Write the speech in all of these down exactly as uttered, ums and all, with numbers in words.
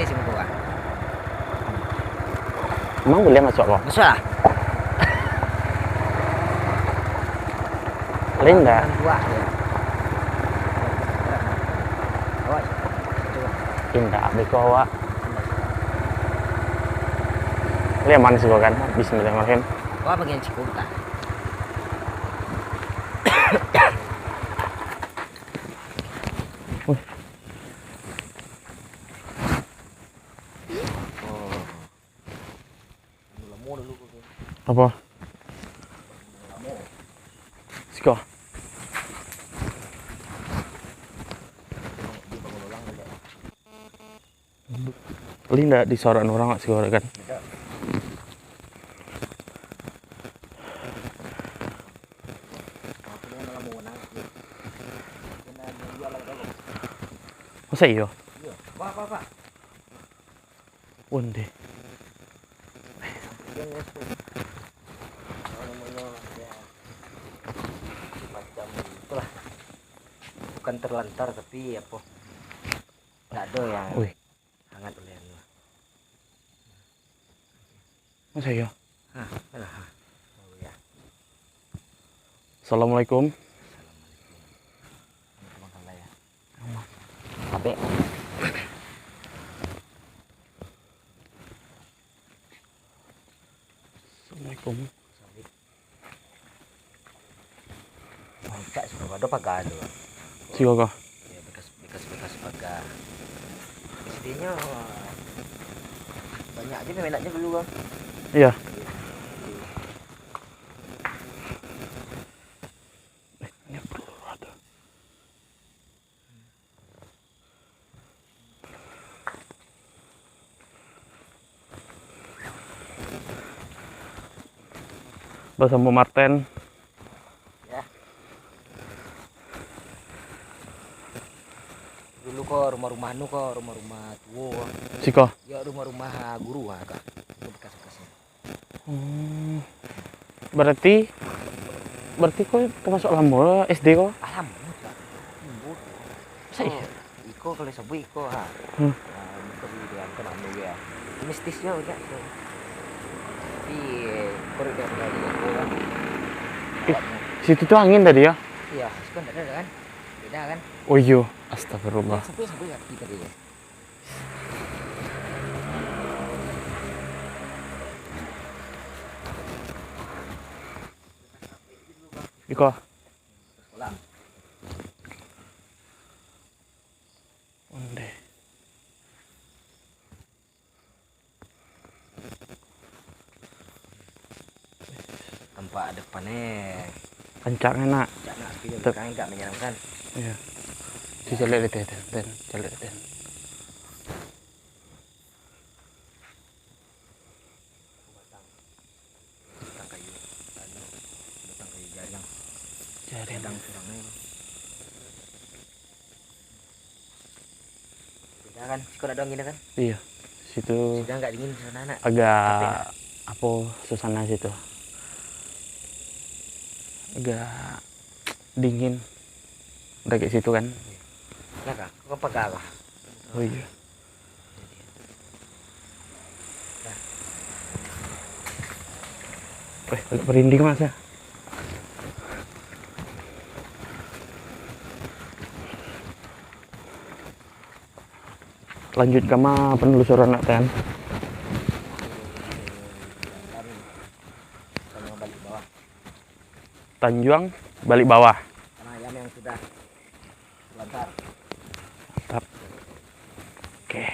Sini gua. Emang boleh masuk ko? Masuk lah. Boleh ndak? Buah dia. Awak. Indak, beko awak. Boleh aman sih kan? Bismillahirrahmanirrahim. Awak bagian cukup tak? Wih. Apa? Siko. Li ndak disorakan urang, siko kan? Masa iyo? Onde. Dia nge-, apa namanya, ya, macam itulah. Bukan terlantar, tapi apa, nggak ada yang Wih. Hangat oleh anu. Masa iyo? Hah, alah, hah. Oh, ya. Assalamualaikum. Assalamualaikum. Ini teman saya. Aman. Tapi Assalamualaikum. Mancak sudah ado pagar tu. Siko ko? Ya, bekas, bekas, bekas pagar. Mestinya banyak aja peminatnya dulu, Bang. Iya. Eh, ini apa dulu ada? Basamo Marten. Ya. Dulu ko rumah-rumah anu ko, rumah-rumah tuo ko. Siko? Ya, rumah-rumah guru, ha, ko. Itu bekas-bekasnya. Hmm. Berarti, berarti ko termasuk lamo S D ko? Ah, lamo, Cak. Lamo. Masa iya? Iko kalau sabuik iko, ha. Hmm. Ah, iko di dalam kan anu ya. Mistis juga, Cak, tu. Tapi, eh, korek dia tinggal di iko, kan. Ih, situ tu angin tadi ya? Iya, situ kan tak ada, kan? Beda, kan? Oh iyo, astagfirullah. Sabuik, sabuik kaki tadi ya. Iko. Onde. Tampak depan, eh. Kancak, nak. Kancak, nak. Tapi di Tep- belakang agak menyeramkan. Iya. Si caliak di teh, teh, teh. Caliak di teh. Batang. Batang kayu. Anu, batang kayu jariang. Jariang. Gadang surang, eh. Beda kan? Siko nak doang gini kan? Iya. Situ Sudah nggak dingin di sana, nak? Agak Tapi enak. Apa suasana situ? Agak dingin. Udah kayak situ kan? Nah, Kak, kok pakai apa? Oh iya. Eh, agak merinding, Mas, ya. Lanjut ka ma penelusuran nak, Tan? Tanjuang balik bawah. Tanjuang balik bawah. Karena ayam yang sudah Lancar. Mantap. Oke.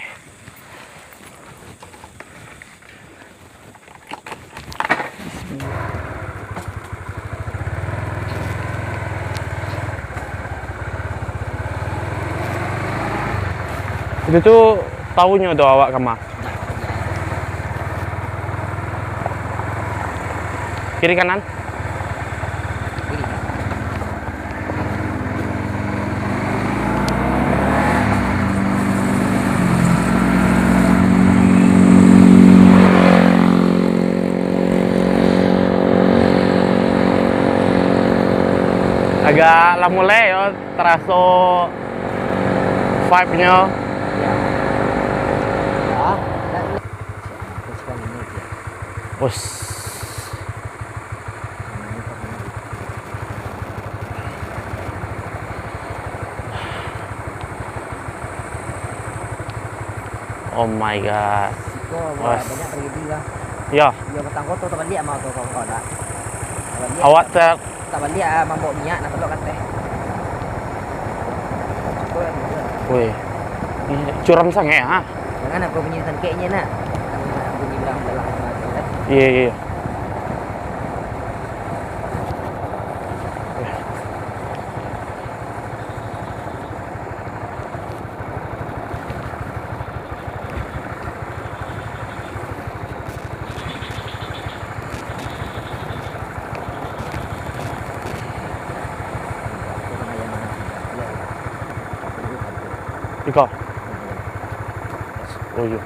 Itu tu tahunyo tu awak kama. Kiri kanan. Agak lah mulai yo taraso vibe-nyo. Ya. Oh my God. Siko ba-, banyak tragedi lah. Yo. Iyo, batang koto tabaliak mah tu kawan-kawan lah. Tabaliak. Awak ter- Tabaliak, ah, mambaok minyak, nah, talok kateh. Weh. Ih, curam sangaik, ha? Jangan apa bunyi sangkeknya, nak. Bunyi bilang dalam mati, kan? Iya, iya. Iko. Oh, iyo.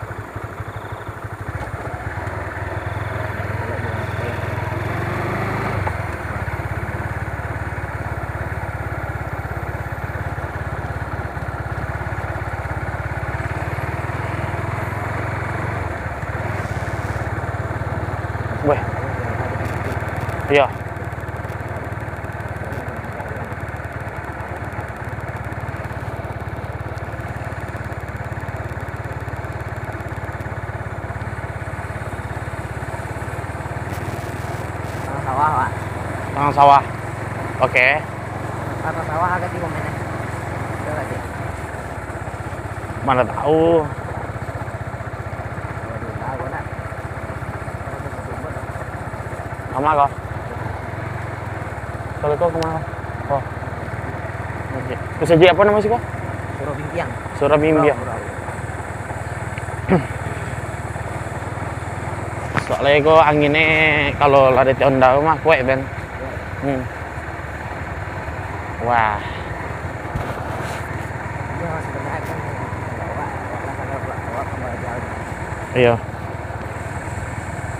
Weh. Iyo. Tangah sawah, Pak. Tangah sawah. Oke. Tangah sawah agak tigo menit. Betul lagi. Mana tahu. Waduh, tahu nak. Sama kah? Kalau kau kemana? Oh. Masjid. Masjid apa nama sih, kok? Surau Bimbiang. Surau Bimbiang. Surau, surau. Soalnya kok anginnya kalau lari Honda mah kuat, Ben. Kuat. Hmm. Wah. Iya, sebenarnya kan kalau awak, awak lah kalau awak, awak kan belajar. Iya.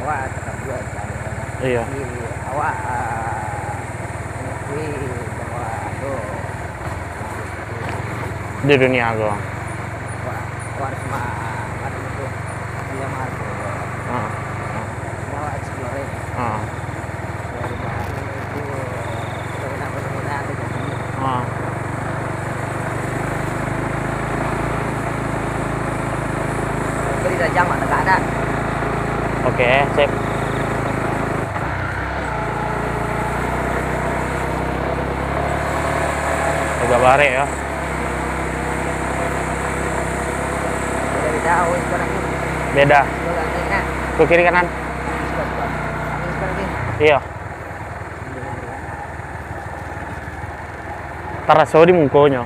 Awak cakap juga kan. Iya. Tapi awak, ah, mengakui bahwa tu di dunia ko. Awak, awak harus ma-, anu tu, dia mah harus. Ha. Awak explore. Ha. Ha. Oke, sip. Agak barek yo. Beda. Ke kiri kanan? Iyo. Taraso di mukonyo.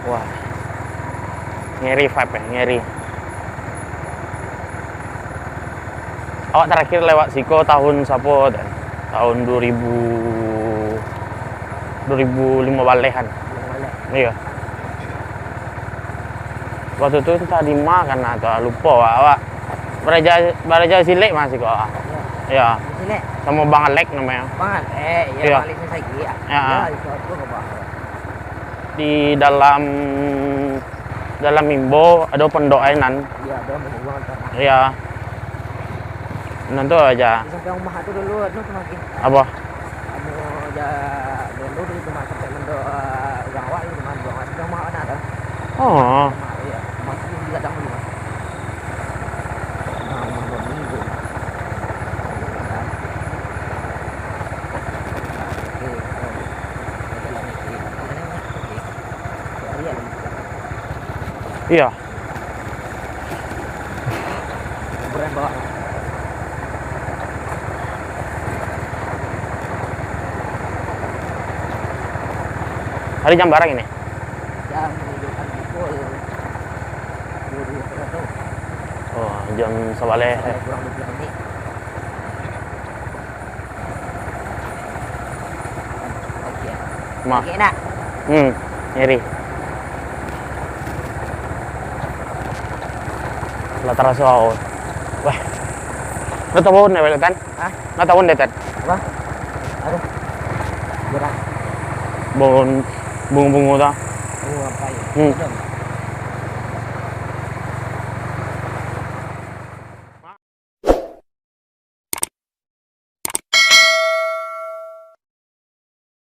Wah, ngeri vibe eh, ngeri. Awak terakhir lewat siko tahun sapo, tahun dua ribu, dua ribu lima balehan. Iyo. Waktu tu entah di ma kan, atau lupo awak, awak. Baraja, baraja silek masih kok. Iyo. Iyo. Silek. Samo Bang Alek namonyo. Bang Alek, iyo, iyo. Bang Alek Sasagi, yo. Iyo. Iyo, itu aku ke Bang Alek. Di dalam, dalam Imbo ado pondok ai nan. Iyo, ado pondok. Iyo. Nan tu aja. Di samping rumah tu dulu, anu tu lagi. Apo? Anu, ja, dulu di rumah sampai mando, eh, urang awak di rumah, di rumah sampai rumah awak nak tu. Oh. Rumah, iyo, rumah tu di ladang rumah. Rumah, rumah dua minggu. Iyo. Hari jam bara ini? Jam menunjukkan pukul dua belas kurang tu. Oh, jam sabaleh. Sabaleh kurang dua belas menit. Mah. Sakik nak? Hmm, nyeri. Lah taraso awak. Wah. Lo tahu ndak, Tan? Hah? Lo tahu ndak, Tan? Apa? Aduh. Berat. Bon, bungo-bungo tu. Oh, apa ya? Hmm. Betul.